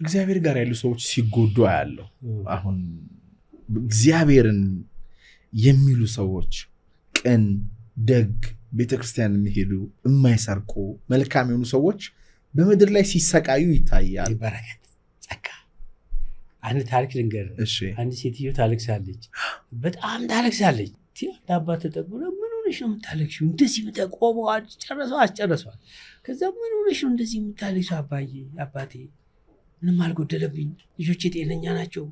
እግዚአብሔር ጋር ያሉ ሰዎች ሲጎዱ አያለሁ። አሁን እግዚአብሔርን የሚሉ ሰዎች፣ ቅን፣ ደግ፣ ቤተክርስቲያን የሚሄዱ፣ የማይሰርቁ፣ መልካም የሆኑ ሰዎች በምድር ላይ ሲሰቃዩ ይታያል። በረከት ጸጋ። አንድ ታሪክ ልንገርህ። እሺ። አንድ ሴትዮ ታለቅሳለች፣ በጣም ታለቅሳለች። አንድ አባት ተጠቅሞ ምን ሆነሽ ነው የምታለቅሺው? እንደዚህ ቆመው ጨረሰው አስጨረሰዋል። ከዛ ምን ሆነሽ ነው እንደዚህ የምታለቅሺው? አባዬ፣ አባቴ፣ ምንም አልጎደለብኝ፣ ልጆቼ ጤነኛ ናቸው፣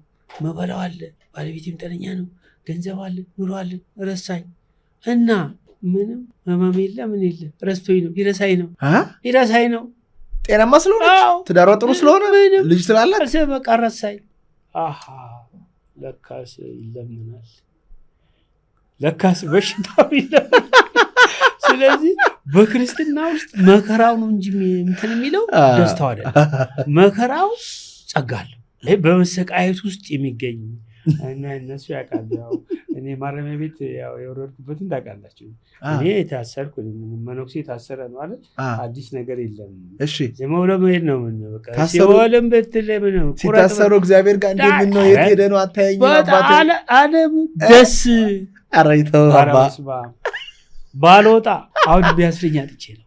መበላው አለ፣ ባለቤቴም ጤነኛ ነው፣ ገንዘብ አለ፣ ኑሮ አለ፣ ረሳኝ እና ምንም ህመም የለ፣ ምን የለ፣ ረስቶኝ ነው፣ ሊረሳኝ ነው፣ ሊረሳኝ ነው። ጤናማ ስለሆነች፣ ትዳሯ ጥሩ ስለሆነ፣ ልጅ ስላላት። በቃ ረሳኝ። አሃ፣ ለካስ ይለምናል፣ ለካስ በሽታው ይለምናል። ስለዚህ በክርስትና ውስጥ መከራው ነው እንጂ እንትን የሚለው ደስታው አይደለም። መከራው ጸጋ አለው። በመሰቃየት ውስጥ የሚገኝ እና እነሱ ያውቃሉ። ያው እኔ ማረሚያ ቤት ያው የወረድኩበትን ታውቃላችሁ። እኔ የታሰርኩ፣ መነኩሴ የታሰረ ነው አይደል? አዲስ ነገር የለም። ዝም ብሎ መሄድ ነው። ምን በቃ ሲኦልም ብትል ምን ሲታሰሩ እግዚአብሔር ጋር እንዴ ምን ነው፣ የት ሄደ ነው፣ አታየኝም አባቴ? ዓለም ደስ ኧረ ተው አባ። ባልወጣ አሁን ቢያስረኝ አጥቼ ነው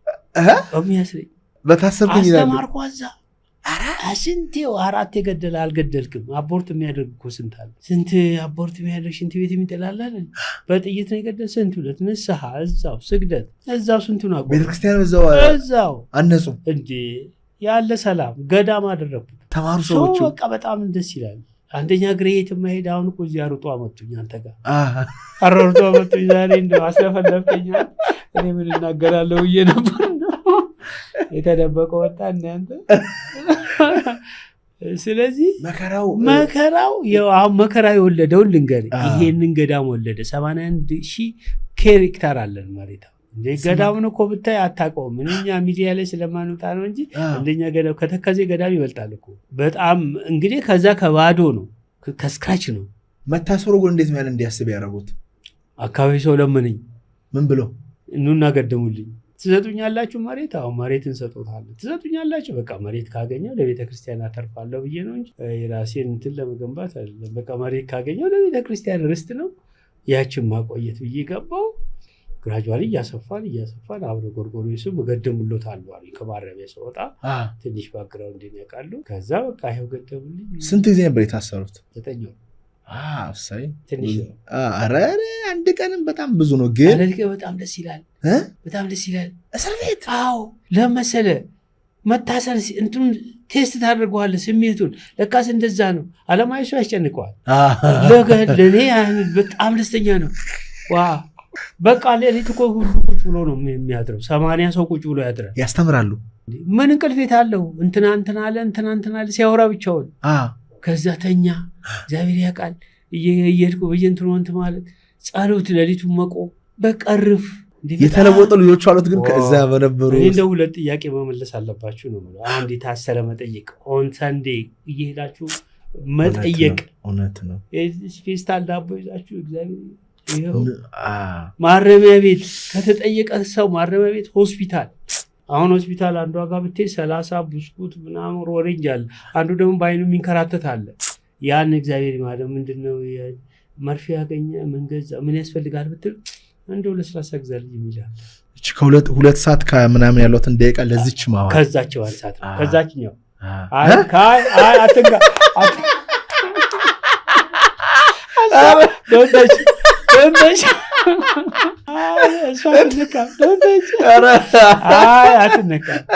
የሚያስረኝ። በታሰርኩኝ ይላሉ። አስተማርኩ እዛ ስንቴ አራት የገደለ አልገደልክም። Abort የሚያደርግ እኮ ስንት አለ። ስንት abort የሚያደርግ፣ ሽንት ቤት የሚጠላል አይደል? በጥይት ነው የገደል፣ ስንት ሁለት ንስሐ እዛው፣ ስግደት እዛው፣ ስንቱን አቆመ። ቤተክርስቲያን እዛው እዛው አነጹ። እንዴ ያለ ሰላም ገዳም አደረግኩት። ተማሩ ሰው ሰዎቹ። በቃ በጣም ደስ ይላል። አንደኛ እግሬ የት የማይሄድ፣ አሁን እኮ እዚህ አሩጦ አመጡኝ፣ አንተ ጋር አሯሩጦ አመጡኝ። ዛሬ እንደው አስለፈለፍከኝ። እኔ ምን እናገራለሁ ብዬ ነበር። የተደበቀ ወጣ እናንተ። ስለዚህ መከራው መከራው አሁን መከራ የወለደውን ልንገርህ። ይሄንን ገዳም ወለደ። 81,000 ሄክታር አለን መሬት። እንደ ገዳሙን እኮ ብታይ አታውቀውም። እኛ ሚዲያ ላይ ስለማንወጣ ነው እንጂ እንደኛ ገዳም ከተከዜ ገዳም ይበልጣል እኮ በጣም። እንግዲህ ከዛ ከባዶ ነው፣ ከ scratch ነው። መታሰሩ ግን እንዴት ነው ያን እንዲያስብ ያደረጉት? አካባቢ ሰው ለመነኝ። ምን ብሎ? ኑና ገደሙልኝ። ትሰጡኛላችሁ መሬት? አሁን መሬት እንሰጦታለን። ትሰጡኛላችሁ? በቃ መሬት ካገኘው ለቤተ ክርስቲያን አተርፋለሁ ብዬ ነው እንጂ የራሴን እንትን ለመገንባት አይደለም። በቃ መሬት ካገኘው ለቤተ ክርስቲያን ርስት ነው፣ ያችን ማቆየት ብዬ ገባው። Gradually እያሰፋን እያሰፋን አብረ ጎርጎርዮስም ገደሙሎታል አሉኝ። ከማረሚያ ስወጣ ትንሽ background ያውቃሉ። ከዛ በቃ ይኸው ገደሙልኝ። ስንት ጊዜ ነበር የታሰሩት? 9 ወር። እሰይ። ትንሽ ነው። ኧረ አንድ ቀንም በጣም ብዙ ነው ግን። ኧረ በጣም ደስ ይላል። በጣም ደስ ይላል። እስር ቤት። አዎ፣ ለመሰለ መታሰር እንትኑን taste ታደርገዋለህ ስሜቱን። ለካስ እንደዛ ነው። አለማዊ ሰው ያስጨንቀዋል። ለእኔ በጣም ደስተኛ ነው። ዋ በቃ ሌሊት እኮ ሁሉ ቁጭ ብሎ ነው የሚያድረው። 80 ሰው ቁጭ ብሎ ያድራል። ያስተምራሉ። ምን እንቅልፍ የት አለው? እንትና እንትና አለ፣ እንትና እንትና አለ ሲያወራ ብቻውን። ከዛ ተኛ። እግዚአብሔር ያውቃል። እየሄድኩ በየእንትኑ እንትን ማለት ጸሎት፣ ሌሊቱን መቆም፣ በቃ እርፍ። የተለወጡ ልጆች አሉት ግን ከዛ በነበሩ እኔ እንደ ሁለት ጥያቄ መመለስ አለባችሁ ነው የምለው። አንድ የታሰረ መጠየቅ፣ on Sunday እየሄዳችሁ መጠየቅ። እውነት ነው። ፌስታል ዳቦ ይዛችሁ እግዚአብሔር ይኸው ማረሚያ ቤት ከተጠየቀ ሰው፣ ማረሚያ ቤት፣ ሆስፒታል፣ አሁን ሆስፒታል አንዷ ጋር ብትሄድ 30 ብስኩት ምናምን orange አለ። አንዱ ደግሞ በአይኑ የሚንከራተት አለ። ያን እግዚአብሔር ይማረው፣ ምንድነው መርፌ ያገኘ፣ ምን ገዛ፣ ምን ያስፈልጋል ብትል እንደው ለስላሳ ግዛልኝ የሚላል። እቺ ከሁለት 2 ሰዓት ከምናምን ያሏትን ደቂቃ ለዚች ማዋል። ከዛቸው አንድ ሰዓት ነው ከዛችኛው። አይ አይ አትንካ፣ don't touch, don't touch፣ እሷ አትነካም፣ don't touch፣ አይ አትነካም።